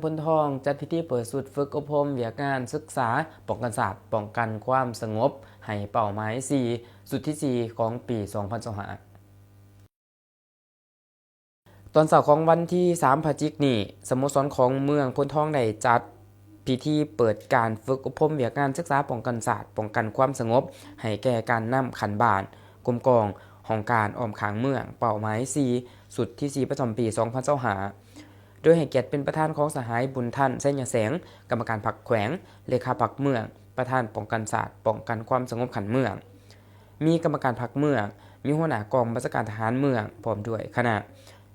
ໂພນທອງ ຈັດພິທີເປີດຊຸດຝຶກອົບຮົມວຽກງານສຶກສາປ້ອງກັນຊາດ, ປ້ອງກັນຄວາມສະຫງົບ ໃຫ້ເປົ້າໝາຍສີ່ ຊຸດທີສີ່ ຂອງປີສອງພັນຊາວຫ້າ. ຕອນເຊົ້າຂອງວັນທີສາມ ພະຈິກນີ້, ສະໂມສອນຂອງເມືອງໂພນທອງໄດ້ຈັດພິທີເປີດການຝຶກອົບຮົມວຽກງານສຶກສາປ້ອງກັນຊາດ, ປ້ອງກັນຄວາມສະຫງົບ ໃຫ້ແກ່ການນຳຂັ້ນບ້ານ, ກົມກອງ, ຫ້ອງການອ້ອມຂ້າງເມືອງ, ເປົ້າໝາຍສີ່ ຊຸດທີສີ່ ປະຈຳປີສອງພັນຊາວຫ້າ ໂດຍໃຫ້ກຽດເປັນປະທານຂອງສະຫາຍ ບຸນທັນ ໄຊຍະແສງ, ກຳມະການພັກແຂວງ, ເລຂາພັກເມືອງ, ປະທານປ້ອງກັນຊາດ, ປ້ອງກັນຄວາມສະຫງົບຂັ້ນເມືອງ, ມີກຳມະການພັກເມືອງ, ມີຫົວໜ້າກອງບັນຊາການທະຫານເມືອງ ພ້ອມດ້ວຍຄະນະ,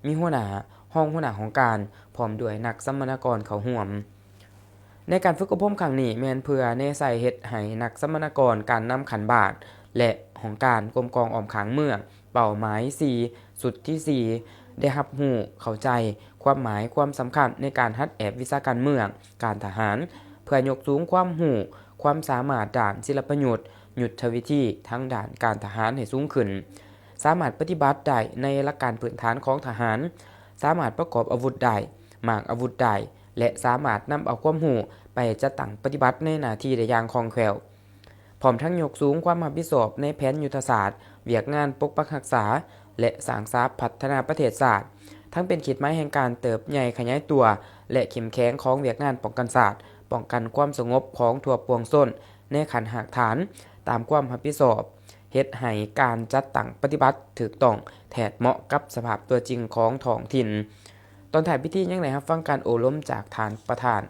ມີຫົວໜ້າ, ຮອງຫົວໜ້າຫ້ອງການ ພ້ອມດ້ວຍນັກສຳມະນາກອນເຂົ້າຮ່ວມ. ໃນການຝຶກອົບຮົມຄັ້ງນີ້ ແມ່ນເພື່ອແນໃສ່ເຮັດໃຫ້ນັກສຳມະນາກອນການນຳຂັ້ນບ້ານ ແລະ ຫ້ອງການກົມກອງອ້ອມຂ້າງເມືອງ ເປົ້າໝາຍສີ່ ຊຸດທີສີ່ ໄດ້ຮັບຮູ້ເຂົ້າໃຈຄວາມໝາຍຄວາມສຳຄັນໃນການຫັດແອບວິຊາການເມືອງ, ການທະຫານ ເພື່ອຍົກສູງຄວາມຮູ້, ຄວາມສາມາດດ້ານສິລະປະຍຸດ, ຍຸດທະວິທີທາງດ້ານການທະຫານໃຫ້ສູງຂຶ້ນ, ສາມາດປະຕິບັດໄດ້ໃນຫຼັກການພື້ນຖານຂອງທະຫານ, ສາມາດປະກອບອາວຸດໄດ້, ມ້າງອາວຸດໄດ້ ແລະ ສາມາດນຳເອົາຄວາມຮູ້ໄປຈັດຕັ້ງປະຕິບັດໃນໜ້າທີ່ໄດ້ຢ່າງຄ່ອງແຄ້ວ. ພ້ອມທັງຍົກສູງຄວາມຮັບຜິດຊອບໃນແຜນຍຸດທະສາດ, ວຽກງານປົກປັກຮັກສາ ແລະ ສ້າງສາພັດທະນາປະເທດຊາດ, ທັງເປັນຂີດໝາຍແຫ່ງການເຕີບໃຫຍ່ຂະຫຍາຍຕົວ ແລະ ເຂັ້ມແຂງຂອງວຽກງານປ້ອງກັນຊາດ, ປ້ອງກັນຄວາມສະຫງົບຂອງທົ່ວປວງຊົນໃນຂັ້ນຮາກຖານ, ຕາມຄວາມຮັບຜິດຊອບ, ເຮັດໃຫ້ການຈັດຕັ້ງປະຕິບັດຖືກຕ້ອງແທດເໝາະກັບສະພາບຕົວຈິງຂອງທ້ອງຖິ່ນ. ຕອນທ້າຍພິທີຍັງໄດ້ຮັບຟັງການໂອ້ລົມຈາກທ່ານປະທານ